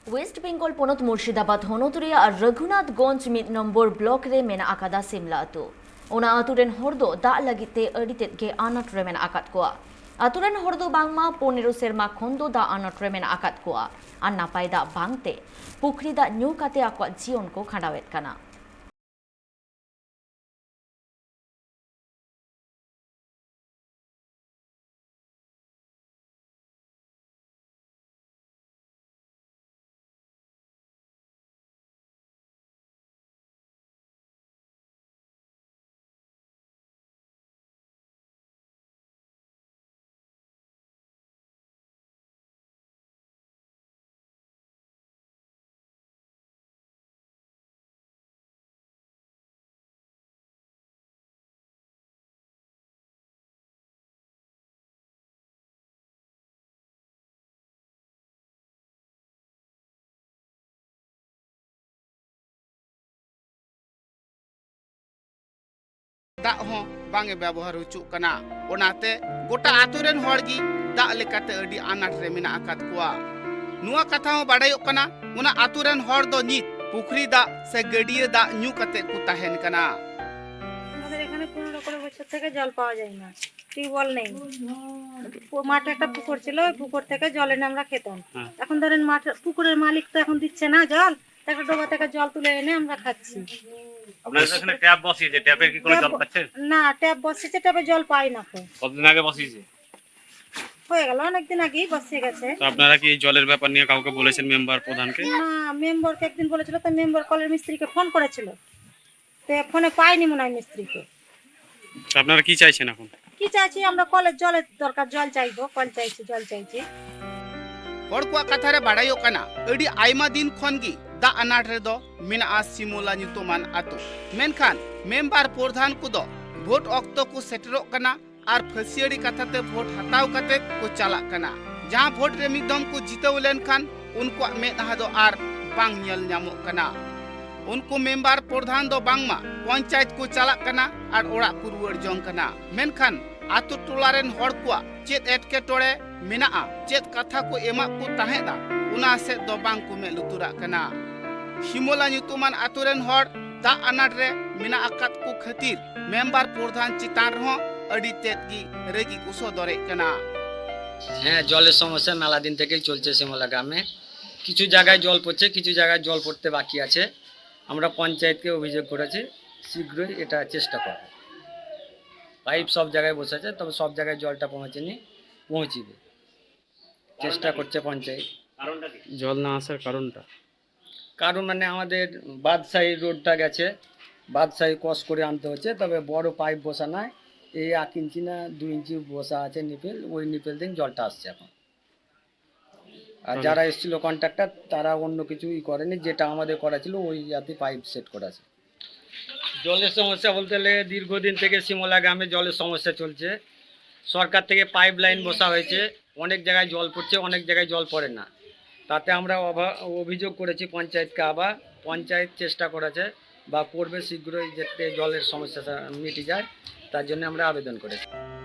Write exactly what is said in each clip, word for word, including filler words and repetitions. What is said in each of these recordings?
West Bengal ᱯᱚᱱᱚᱛ ᱢᱩᱨᱥᱤᱫᱟᱵᱟᱫᱽ ᱦᱚᱱᱚᱛ ᱨᱮᱭᱟᱜ ᱨᱟᱹᱜᱷᱩᱱᱟᱛᱷᱜᱚᱸᱡᱽ ᱢᱤᱫ ᱱᱚᱢᱵᱚᱨ ᱵᱞᱚᱠ ᱨᱮ ᱢᱮᱱᱟᱜ ᱟᱠᱟᱫᱟ ᱥᱤᱢᱞᱟ ᱟᱹᱛᱩ᱾ ᱚᱱᱟ ᱟᱹᱛᱩ ᱨᱮᱱ ᱦᱚᱲ ᱫᱚ ᱫᱟᱜ ᱞᱟᱹᱜᱤᱫ ᱛᱮ ᱟᱹᱰᱤ ᱛᱮᱫ ᱜᱮ ᱟᱱᱟᱴ ᱨᱮ ᱢᱮᱱᱟᱜ ᱟᱠᱟᱫ ᱠᱚᱣᱟ᱾ ᱟᱹᱛᱩ ᱨᱮᱱ ᱦᱚᱲ ᱫᱚ ᱵᱟᱝᱢᱟ ᱯᱚᱱᱮᱨᱚ ᱥᱮᱨᱢᱟ ᱠᱷᱚᱱ ᱫᱚ ᱫᱟᱜ ᱟᱱᱟᱴ ᱨᱮ ᱢᱮᱱᱟᱜ ᱟᱠᱟᱫ ᱠᱚᱣᱟ ᱟᱨ ᱱᱟᱯᱟᱭ ᱫᱟᱜ ᱵᱟᱝᱛᱮ ᱯᱩᱠᱷᱨᱤ ᱫᱟᱜ ᱧᱩ ᱠᱟᱛᱮ ᱟᱠᱚᱣᱟᱜ ᱡᱤᱭᱚᱱ ᱠᱚ ᱠᱷᱟᱸᱰᱟᱣᱮᱫ ᱠᱟᱱᱟ᱾ ᱫᱟᱜ ᱦᱚᱸ ᱵᱟᱝ ᱮ ᱵᱮᱵᱚᱦᱟᱨ ᱦᱚᱪᱚᱜ ᱠᱟᱱᱟ᱾ ᱚᱱᱟᱛᱮ ᱜᱚᱴᱟ ᱟᱛᱳ ᱨᱮᱱ ᱦᱚᱲ ᱜᱮ ᱫᱟᱜ ᱞᱮᱠᱟᱛᱮ ᱟᱹᱰᱤ ᱟᱱᱟᱴ ᱨᱮ ᱢᱮᱱᱟᱜ ᱟᱠᱟᱫ ᱠᱚᱣᱟ᱾ ᱱᱚᱣᱟ ᱠᱟᱛᱷᱟ ᱦᱚᱸ ᱵᱟᱰᱟᱭᱚᱜ ᱠᱟᱱᱟ, ᱚᱱᱟ ᱟᱛᱳ ᱨᱮᱱ ᱦᱚᱲ ᱫᱚ ᱱᱤᱛ ᱯᱩᱠᱷᱨᱤ ᱫᱟᱜ ᱥᱮ ᱜᱟᱹᱰᱭᱟᱹ ᱫᱟᱜ ᱧᱩ ᱠᱟᱛᱮ ᱠᱚ ᱛᱟᱦᱮᱱ ᱠᱟᱱᱟ᱾ আমাদের এখানে পনেরো কুড়ি বছর থেকে জল পাওয়া যায় না, টিউবওয়েল নেই। পু-, মাঠে একটা পুকুর ছিল, ওই পুকুর থেকে জল এনে আমরা খেতাম। হ্যাঁ। এখন ধরেন মাঠে, পুকুরের মালিক তো এখন দিচ্ছে না জল, একটা ডোবা থেকে জল তুলে এনে আমরা খাচ্ছি। আপনারা তো এখানে ট্যাপ বসিয়েছে, ট্যাপে কি কোনো ট্যাপ জল ব-, পাচ্ছেন? না, ট্যাপ বসিয়েছে, ট্যাপে জল পাই না তো। কতদিন আগে বসিয়েছে? হয়ে গেল, অনেকদিন আগেই বসিয়ে গেছে। তো আপনারা কি এই জলের ব্যাপার নিয়ে কাউকে বলেছেন, মেম্বার প্রধানকে? না, মেম্বারকে একদিন বলেছিল, তো মেম্বার কলের মিস্ত্রিকে ফোন করেছিল, তো ফোনে পাইনি মনে হয় মিস্ত্রিকে। তো আপনারা কি চাইছেন এখন? কি চাইছি আমরা? কলের জলের দরকার, জল চাইবো, কল চাইছি, জল চাইছি। ᱦᱚᱲ ᱠᱚᱣᱟᱜ ᱠᱟᱛᱷᱟ ᱨᱮ ᱵᱟᱰᱟᱭᱚᱜ ᱠᱟᱱᱟ, ᱟᱹᱰᱤ ᱟᱭᱢᱟ ᱫᱤᱱ ᱠᱷᱚᱱ ᱜᱮ ᱫᱟᱜ ᱟᱱᱟᱴ ᱨᱮᱫᱚ ᱢᱮᱱᱟᱜᱼᱟ ᱥᱤᱢᱚᱞᱟ ᱧᱩᱛᱩᱢᱟᱱ ᱟᱛᱳ᱾ ᱢᱮᱱᱠᱷᱟᱱ ᱢᱮᱢᱵᱟᱨ ᱯᱨᱚᱫᱷᱟᱱ ᱠᱚᱫᱚ ᱵᱷᱳᱴ ᱚᱠᱛᱚ ᱠᱚ ᱥᱮᱴᱮᱨᱚᱜ ᱠᱟᱱᱟ ᱟᱨ ᱯᱷᱟᱹᱥᱤᱭᱟᱹᱲᱤ ᱠᱟᱛᱷᱟ ᱛᱮ ᱵᱷᱳᱴ ᱦᱟᱛᱟᱣ ᱠᱟᱛᱮ ᱠᱚ ᱪᱟᱞᱟᱜ ᱠᱟᱱᱟ᱾ ᱡᱟᱦᱟᱸ ᱵᱷᱳᱴ ᱨᱮ ᱢᱤᱫ ᱫᱚᱢ ᱠᱚ ᱡᱤᱛᱟᱹᱣ ᱞᱮᱱᱠᱷᱟᱱ ᱩᱱᱠᱩᱣᱟᱜ ᱢᱮᱫᱦᱟ ᱫᱚ ᱟᱨ ᱵᱟᱝ ᱧᱮᱞ ᱧᱟᱢᱚᱜ ᱠᱟᱱᱟ᱾ ᱩᱱᱠᱩ ᱢᱮᱢᱵᱟᱨ ᱯᱨᱚᱫᱷᱟᱱ ᱫᱚ ᱵᱟᱝᱢᱟ ᱯᱚᱧᱪᱟᱭᱮᱛ ᱠᱚ ᱪᱟᱞᱟᱜ ᱠᱟᱱᱟ ᱟᱨ ᱚᱲᱟᱜ ᱠᱚ ᱨᱩᱣᱟᱹᱲ ᱡᱚᱝ ᱠᱟᱱᱟ᱾ ᱢᱮᱱᱠᱷᱟᱱ ᱟᱛᱳ ᱴᱚᱞᱟ ᱨᱮᱱ ᱦᱚᱲ ᱠᱚᱣᱟᱜ ᱪᱮᱫ ᱮᱴᱠᱮᱴᱚᱬᱮ ᱢᱮᱱᱟᱜᱼᱟ, ᱪᱮᱫ ᱠᱟᱛᱷᱟ ᱠᱚ ᱮᱢᱟᱜ ᱠᱚ ᱛᱟᱦᱮᱸᱫᱼᱟ, ᱚᱱᱟ ᱥᱮᱫ ᱫᱚ ᱵᱟᱝ ᱠᱚ ᱢᱮᱫ ᱞᱩᱛᱩᱨᱟᱜ ᱠᱟᱱᱟ᱾ ᱥᱤᱢᱚᱞᱟ ᱧᱩᱛᱩᱢᱟᱱ ᱟᱛᱳ ᱨᱮᱱ ᱦᱚᱲ ᱫᱟᱜ ᱟᱱᱟᱴ ᱨᱮ ᱢᱮᱱᱟᱜ ᱟᱠᱟᱫ ᱠᱚ ᱠᱷᱟᱹᱛᱤᱨ ᱢᱮᱢᱵᱟᱨ ᱯᱨᱚᱫᱷᱟᱱ ᱪᱮᱛᱟᱱ ᱨᱮᱦᱚᱸ ᱟᱹᱰᱤ ᱛᱮᱫ ᱜᱮ ᱨᱟᱹᱜᱤ ᱠᱚ ᱥᱚᱫᱚᱨᱮᱫ ᱠᱟᱱᱟ᱾ হ্যাঁ, জলের সমস্যা মেলা দিন থেকেই চলছে সিমলা গ্রামে। কিছু জায়গায় জল পড়ছে, কিছু জায়গায় জল পড়তে বাকি আছে। আমরা পঞ্চায়েতকে অভিযোগ করেছি, শীঘ্রই এটা চেষ্টা করবে। পাইপ সব জায়গায় বসেছে, তবে সব জায়গায় জলটা পৌঁছেনি, পৌঁছিবে, চেষ্টা করছে পঞ্চায়েত। জল না আসার কারণটা? কারণ মানে আমাদের বাদশাহী রোডটা গেছে, বাদশাহী ক্রস করে আনতে হচ্ছে, তবে বড় পাইপ বসা নাই। এই এক ইঞ্চি না দুই ইঞ্চি বসা আছে নিপেল, ওই নিপেল দিয়ে জলটা আসছে এখন। আর যারা এসেছিল কন্ট্রাক্টর, তারা অন্য কিছু ই করেনি, যেটা আমাদের করা ছিল ওই ইয়াতে পাইপ সেট করা আছে। জলের সমস্যা বলতে গেলে দীর্ঘদিন থেকে সিমলা গ্রামে জলের সমস্যা চলছে। সরকার থেকে পাইপ লাইন বসা হয়েছে, অনেক জায়গায় জল পড়ছে, অনেক জায়গায় জল পড়ে না। তাতে আমরা অভা- অভিযোগ করেছি পঞ্চায়েতকে, আবার পঞ্চায়েত চেষ্টা করেছে বা করবে শীঘ্রই, যাতে জলের সমস্যা মিটে যায়, তার জন্য আমরা আবেদন করেছি।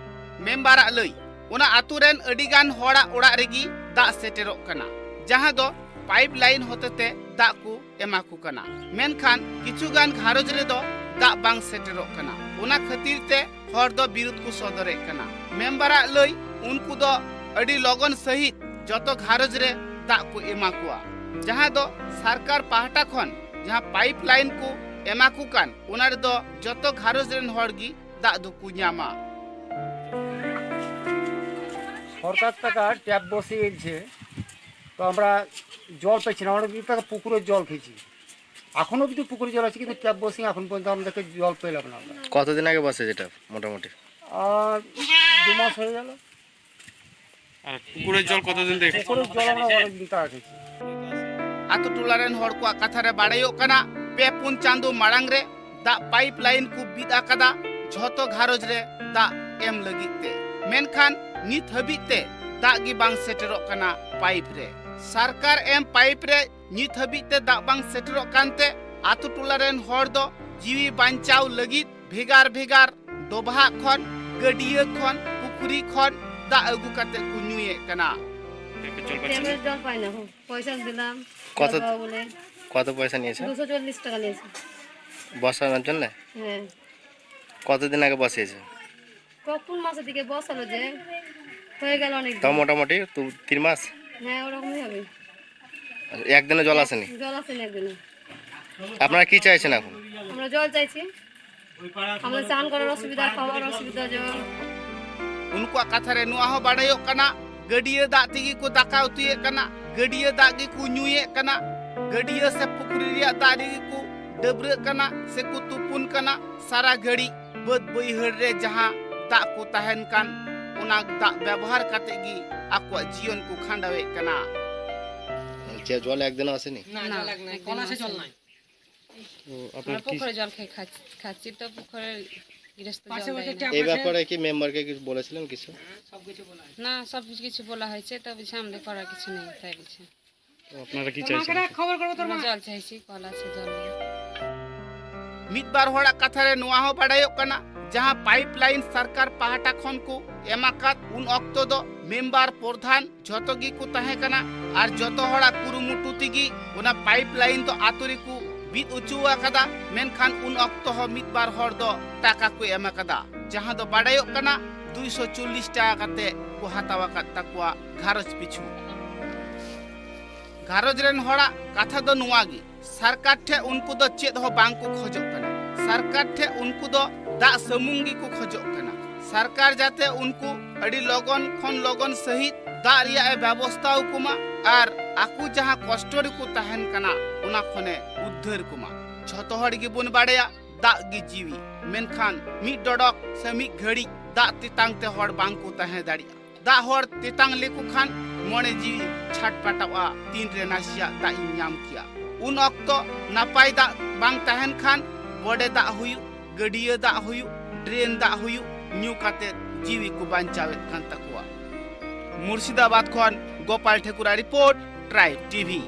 ᱢᱮᱢᱵᱟᱨᱟᱜ ᱞᱟᱹᱭ, ᱚᱱᱟ ᱟᱛᱳ ᱨᱮᱱ ᱟᱹᱰᱤ ᱜᱟᱱ ᱦᱚᱲᱟᱜ ᱚᱲᱟᱜ ᱨᱮᱜᱮ ᱫᱟᱜ ᱥᱮᱴᱮᱨᱚᱜ ᱠᱟᱱᱟ, ᱡᱟᱦᱟᱸ ᱫᱚ ᱯᱟᱭᱤᱯ ᱞᱟᱭᱤᱱ ᱦᱚᱛᱮᱛᱮ ᱫᱟᱜ ᱠᱚ ᱮᱢᱟ ᱠᱚ ᱠᱟᱱᱟ᱾ ᱢᱮᱱᱠᱷᱟᱱ ᱠᱤᱪᱷᱩ ᱜᱟᱱ ᱜᱷᱟᱨᱚᱸᱡᱽ ᱨᱮᱫᱚ ᱫᱟᱜ ᱵᱟᱝ ᱥᱮᱴᱮᱨᱚᱜ ᱠᱟᱱᱟ, ᱚᱱᱟ ᱠᱷᱟᱹᱛᱤᱨ ᱛᱮ ᱦᱚᱲ ᱫᱚ ᱵᱤᱨᱩᱫᱷ ᱠᱚ ᱥᱚᱫᱚᱨᱮᱫ ᱠᱟᱱᱟ᱾ ᱢᱮᱢᱵᱟᱨᱟᱜ ᱞᱟᱹᱭ, ᱩᱱᱠᱩ ᱫᱚ ᱟᱹᱰᱤ ᱞᱚᱜᱚᱱ ᱥᱟᱹᱦᱤᱡ ᱡᱚᱛᱚ ᱜᱷᱟᱨᱚᱸᱡᱽ ᱨᱮ ᱫᱟᱜ ᱠᱚ ᱮᱢᱟ ᱠᱚᱣᱟ, ᱡᱟᱦᱟᱸ ᱫᱚ ᱥᱚᱨᱠᱟᱨ ᱯᱟᱦᱴᱟ ᱠᱷᱚᱱ ᱡᱟᱦᱟᱸ ᱯᱟᱭᱤᱯ ᱞᱟᱭᱤᱱ ᱠᱚ ᱮᱢᱟ ᱠᱚ ᱠᱟᱱ, ᱚᱱᱟ ᱨᱮᱫᱚ ᱡᱚᱛᱚ ᱜᱷᱟᱨᱚᱸᱡᱽ ᱨᱮᱱ ᱦᱚᱲ ᱜᱮ ᱫᱟᱜ ᱫᱚᱠᱚ ᱧᱟᱢᱟ᱾ সরকার টাকা ট্যাপ বসিয়েছে, তো আমরা জল পেয়েছি না, আমরা একটা পুকুরের জল খেয়েছি। এখনও অবধি পুকুরে জল আছে, কিন্তু ট্যাপ বসিয়ে এখন পর্যন্ত আমাদেরকে জল পেলাম না আমরা। কতদিন আগে বসে যেটা মোটামুটি? আর দু মাস হয়ে গেল। আর পুকুরের জল কতদিন থেকে? পুকুরের জল আমরা অনেকদিন তো রেখেছি। ᱟᱛᱳ ᱴᱚᱞᱟ ᱨᱮᱱ ᱦᱚᱲ ᱠᱚᱣᱟᱜ ᱠᱟᱛᱷᱟ ᱨᱮ ᱵᱟᱲᱟᱭᱚᱜ ᱠᱟᱱᱟ, ᱯᱮ ᱯᱩᱱ ᱪᱟᱸᱫᱚ ᱢᱟᱲᱟᱝ ᱨᱮ ᱫᱟᱜ ᱯᱟᱭᱤᱯ ᱞᱟᱭᱤᱱ ᱠᱚ ᱵᱤᱫ ᱟᱠᱟᱫᱟ ᱡᱷᱚᱛᱚ ᱜᱷᱟᱨᱚᱸᱡᱽ ᱨᱮ ᱫᱟᱜ ᱮᱢ ᱞᱟᱹᱜᱤᱫ ᱛᱮ᱾ ᱢᱮᱱᱠᱷᱟᱱ ᱱᱤᱛ ᱦᱟᱹᱵᱤᱡ ᱛᱮ ᱫᱟᱜ ᱜᱮ ᱵᱟᱝ ᱥᱮᱴᱮᱨᱚᱜ ᱠᱟᱱᱟ ᱯᱟᱭᱤᱯ ᱨᱮ᱾ ᱥᱚᱨᱠᱟᱨ ᱮᱢ ᱯᱟᱭᱤᱯ ᱨᱮ ᱱᱤᱛ ᱦᱟᱹᱵᱤᱡ ᱛᱮ ᱫᱟᱜ ᱵᱟᱝ ᱥᱮᱴᱮᱨᱚᱜ ᱠᱟᱱᱛᱮ ᱟᱛᱳ ᱴᱚᱞᱟ ᱨᱮᱱ ᱦᱚᱲ ᱫᱚ ᱡᱤᱣᱤ ᱵᱟᱧᱪᱟᱣ ᱞᱟᱹᱜᱤᱫ ᱵᱷᱮᱜᱟᱨ ᱵᱷᱮᱜᱟᱨ ᱰᱚᱵᱷᱟᱜ ᱠᱷᱚᱱ, ᱜᱟᱹᱰᱭᱟᱹ ᱠᱷᱚᱱ, ᱯᱩᱠᱷᱨᱤ ᱠᱷᱚᱱ ᱫᱟᱜ ᱟᱹᱜᱩ ᱠᱟᱛᱮ ᱠᱚ ᱧᱩᱭᱮᱫ ᱠᱟᱱᱟ᱾ জল পাচ্ছেন না? জল পাই না। হুম, পয়সা দিলাম। কত, জল পাবো বলে। কত পয়সা নিয়েছে? দুশো চল্লিশ টাকা নিয়েছে। বসানোর জন্য? হ্যাঁ। কতদিন আগে বসিয়েছে? কখন মাসের দিকে বসালো যে, হয়ে গেল অনেক তা দিন। মোটামুটি তো তিন মাস? হ্যাঁ, ওরকমই হবে। একদিনও জল আসেনি? জল আসেনি একদিনও। আপনারা কি চাইছেন এখন? আমরা জল চাইছি। আমাদের চান করার অসুবিধা, খাওয়ার অসুবিধা, জল। ᱩᱱᱠᱩᱣᱟᱜ ᱠᱟᱛᱷᱟ ᱨᱮ ᱱᱚᱣᱟ ᱦᱚᱸ ᱵᱟᱰᱟᱭᱚᱜ ᱠᱟᱱᱟ, ᱜᱟᱹᱰᱭᱟᱹ ᱫᱟᱜ ᱛᱮᱜᱮ ᱠᱚ ᱫᱟᱠᱟ ᱩᱛᱩᱭᱮᱫ ᱠᱟᱱᱟ, ᱜᱟᱹᱰᱭᱟᱹ ᱫᱟᱜ ᱜᱮᱠᱚ ᱧᱩᱭᱮᱫ ᱠᱟᱱᱟ, ᱜᱟᱹᱰᱭᱟᱹ ᱥᱮ ᱯᱩᱠᱷᱨᱤ ᱨᱮᱭᱟᱜ ᱫᱟᱜ ᱨᱮᱜᱮ ᱠᱚ ᱰᱟᱹᱵᱽᱨᱟᱹᱜ ᱠᱟᱱᱟ ᱥᱮ ᱠᱚ ᱛᱩᱯᱩᱱ ᱠᱟᱱᱟ᱾ ᱥᱟᱨᱟ ᱜᱷᱟᱹᱲᱤᱡ ᱵᱟᱹᱫᱽ ᱵᱟᱹᱭᱦᱟᱹᱲ ᱨᱮ ᱡᱟᱦᱟᱸ ᱫᱟᱜ ᱠᱚ ᱛᱟᱦᱮᱱ ᱠᱟᱱ, ᱚᱱᱟ ᱫᱟᱜ ᱵᱮᱵᱚᱦᱟᱨ ᱠᱟᱛᱮ ᱜᱮ ᱟᱠᱚᱣᱟᱜ ᱡᱤᱭᱚᱱ ᱠᱚ ᱠᱷᱟᱸᱰᱟᱣᱮᱫ ᱠᱟᱱᱟ᱾ আচ্ছা, জল একদিনও আসেনি? না, না, জল একদিন কল আসে, আসেনি। জল নাই। ও, আপনার আমরা কি পুকুরে জল খেয়ে খাচ্ছি, খাচ্ছি তো পুকুরের গৃহস্থ জল পাশে দেয় বসে না। ট্যাপ এই আছে। ব্যাপারে কি মেম্বারকে কিছু বলেছিলেন কিছু? না, সব কিছু বলা হয়েছে। না, সব কিছু বলা হয়েছে, তবে সামনে করার কিছু নেই, তাই বলছে। তো আপনারা কি চাইছেন? খবর করবো তোর আমরা মা। জল চাইছি, কল আছে, জল নেই। ᱢᱤᱫ ᱵᱟᱨ ᱦᱚᱲᱟᱜ ᱠᱟᱛᱷᱟ ᱨᱮ ᱱᱚᱣᱟ ᱦᱚᱸ ᱵᱟᱰᱟᱭᱚᱜ ᱠᱟᱱᱟ, ᱡᱟᱦᱟᱸ ᱯᱟᱭᱤᱯ ᱞᱟᱭᱤᱱ ᱥᱚᱨᱠᱟᱨ ᱯᱟᱦᱴᱟ ᱠᱷᱚᱱ ᱠᱚ ᱮᱢ ᱟᱠᱟᱫ, ᱩᱱ ᱚᱠᱛᱚ ᱫᱚ ᱢᱮᱢᱵᱟᱨ, ᱯᱨᱚᱫᱷᱟᱱ ᱡᱷᱚᱛᱚ ᱜᱮᱠᱚ ᱛᱟᱦᱮᱸ ᱠᱟᱱᱟ ᱟᱨ ᱡᱷᱚᱛᱚ ᱦᱚᱲᱟᱜ ᱠᱩᱨᱩᱢᱩᱴᱩ ᱛᱮᱜᱮ ᱚᱱᱟ ᱯᱟᱭᱤᱯ ᱞᱟᱭᱤᱱ ᱫᱚ ᱟᱛᱳ ᱨᱮᱠᱚ ᱵᱤᱫ ᱚᱪᱚ ᱟᱠᱟᱫᱟ᱾ ᱢᱮᱱᱠᱷᱟᱱ ᱩᱱ ᱚᱠᱛᱚ ᱦᱚᱸ ᱢᱤᱫ ᱵᱟᱨ ᱦᱚᱲ ᱫᱚ ᱴᱟᱠᱟ ᱠᱚ ᱮᱢ ᱟᱠᱟᱫᱟ, ᱡᱟᱦᱟᱸ ᱫᱚ ᱵᱟᱰᱟᱭᱚᱜ ᱠᱟᱱᱟ ᱫᱩᱭᱥᱚ ᱪᱚᱞᱞᱤᱥ ᱴᱟᱠᱟ ᱠᱟᱛᱮ ᱠᱚ ᱦᱟᱛᱟᱣ ᱟᱠᱟᱫ ᱛᱟᱠᱚᱣᱟ ᱜᱷᱟᱨᱚᱸᱡᱽ ᱯᱤᱪᱷᱩ᱾ ᱜᱷᱟᱨᱚᱸᱡᱽ ᱨᱮᱱ ᱦᱚᱲᱟᱜ ᱠᱟᱛᱷᱟ ᱫᱚ ᱱᱚᱣᱟ ᱜᱮ, ᱥᱚᱨᱠᱟᱨ ᱴᱷᱮᱱ ᱩᱱᱠᱩ ᱫᱚ ᱪᱮᱫ ᱦᱚᱸ ᱵᱟᱝ ᱠᱚ ᱠᱷᱚᱡᱚᱜ ᱠᱟᱱᱟ᱾ ᱥᱚᱨᱠᱟᱨ ᱴᱷᱮᱱ ᱩᱱᱠᱩ ᱫᱚ ᱫᱟᱜ ᱥᱩᱢᱩᱝ ᱜᱮᱠᱚ ᱠᱷᱚᱡᱚᱜ ᱠᱟᱱᱟ᱾ ᱥᱚᱨᱠᱟᱨ ᱡᱟᱛᱮ ᱩᱱᱠᱩ ᱟᱹᱰᱤ ᱞᱚᱜᱚᱱ ᱠᱷᱚᱱ ᱞᱚᱜᱚᱱ ᱥᱟᱺᱦᱤᱡ ᱫᱟᱜ ᱨᱮᱭᱟᱜ ᱮ ᱵᱮᱵᱚᱥᱛᱷᱟ ᱟᱠᱚ ᱢᱟ ᱟᱨ ᱟᱠᱚ ᱡᱟᱦᱟᱸ ᱠᱚᱥᱴᱚ ᱨᱮᱠᱚ ᱛᱟᱦᱮᱱ ᱠᱟᱱᱟ, ᱚᱱᱟ ᱠᱷᱚᱱᱮ ᱩᱫᱽᱫᱷᱟᱹᱨ ᱠᱚᱢᱟ᱾ ᱡᱷᱚᱛᱚ ᱦᱚᱲ ᱜᱮᱵᱚᱱ ᱵᱟᱲᱟᱭᱟ, ᱫᱟᱜ ᱜᱮ ᱡᱤᱣᱤ, ᱢᱮᱱᱠᱷᱟᱱ ᱢᱤᱫ ᱰᱚᱰᱚᱠ ᱥᱮ ᱢᱤᱫ ᱜᱷᱟᱹᱲᱤᱡ ᱫᱟᱜ ᱛᱮᱛᱟᱝ ᱛᱮ ᱦᱚᱲ ᱵᱟᱝ ᱠᱚ ᱛᱟᱦᱮᱸ ᱫᱟᱲᱮᱭᱟᱜᱼᱟ᱾ ᱫᱟᱜ ᱦᱚᱲ ᱛᱮᱛᱟᱝ ᱞᱮᱠᱚ ᱠᱷᱟᱱ ᱢᱚᱱᱮ ᱡᱤᱣᱤ ᱪᱷᱟᱴᱯᱟᱴᱟᱜᱼᱟ, ᱛᱤᱱᱨᱮ ᱱᱟᱥᱮᱭᱟᱜ ᱫᱟᱜ ᱤᱧ ᱧᱟᱢ ᱠᱮᱭᱟ᱾ ᱩᱱ ᱚᱠᱛᱚ ᱱᱟᱯᱟᱭ ᱫᱟᱜ ᱵᱟᱝ ᱛᱟᱦᱮᱱ ᱠᱷᱟᱱ ᱵᱚᱰᱮ ᱫᱟᱜ ᱦᱩᱭᱩᱜ, ᱜᱟᱹᱰᱭᱟᱹ ᱫᱟᱜ ᱦᱩᱭᱩᱜ, ᱰᱨᱮᱱ ᱫᱟᱜ ᱦᱩᱭᱩᱜ ᱧᱩ ᱠᱟᱛᱮ ᱡᱤᱣᱤ ᱠᱚ ᱵᱟᱧᱪᱟᱣᱮᱫ ᱠᱟᱱ ᱛᱟᱠᱚᱣᱟ᱾ ᱢᱩᱨᱥᱤᱫᱟᱵᱟᱫᱽ ᱠᱷᱚᱱ ᱜᱳᱯᱟᱞ ᱴᱷᱟᱹᱠᱩᱨᱟᱜ ᱨᱤᱯᱳᱨᱴ, ᱴᱨᱟᱭᱤᱵᱽ ᱴᱤᱵᱷᱤ᱾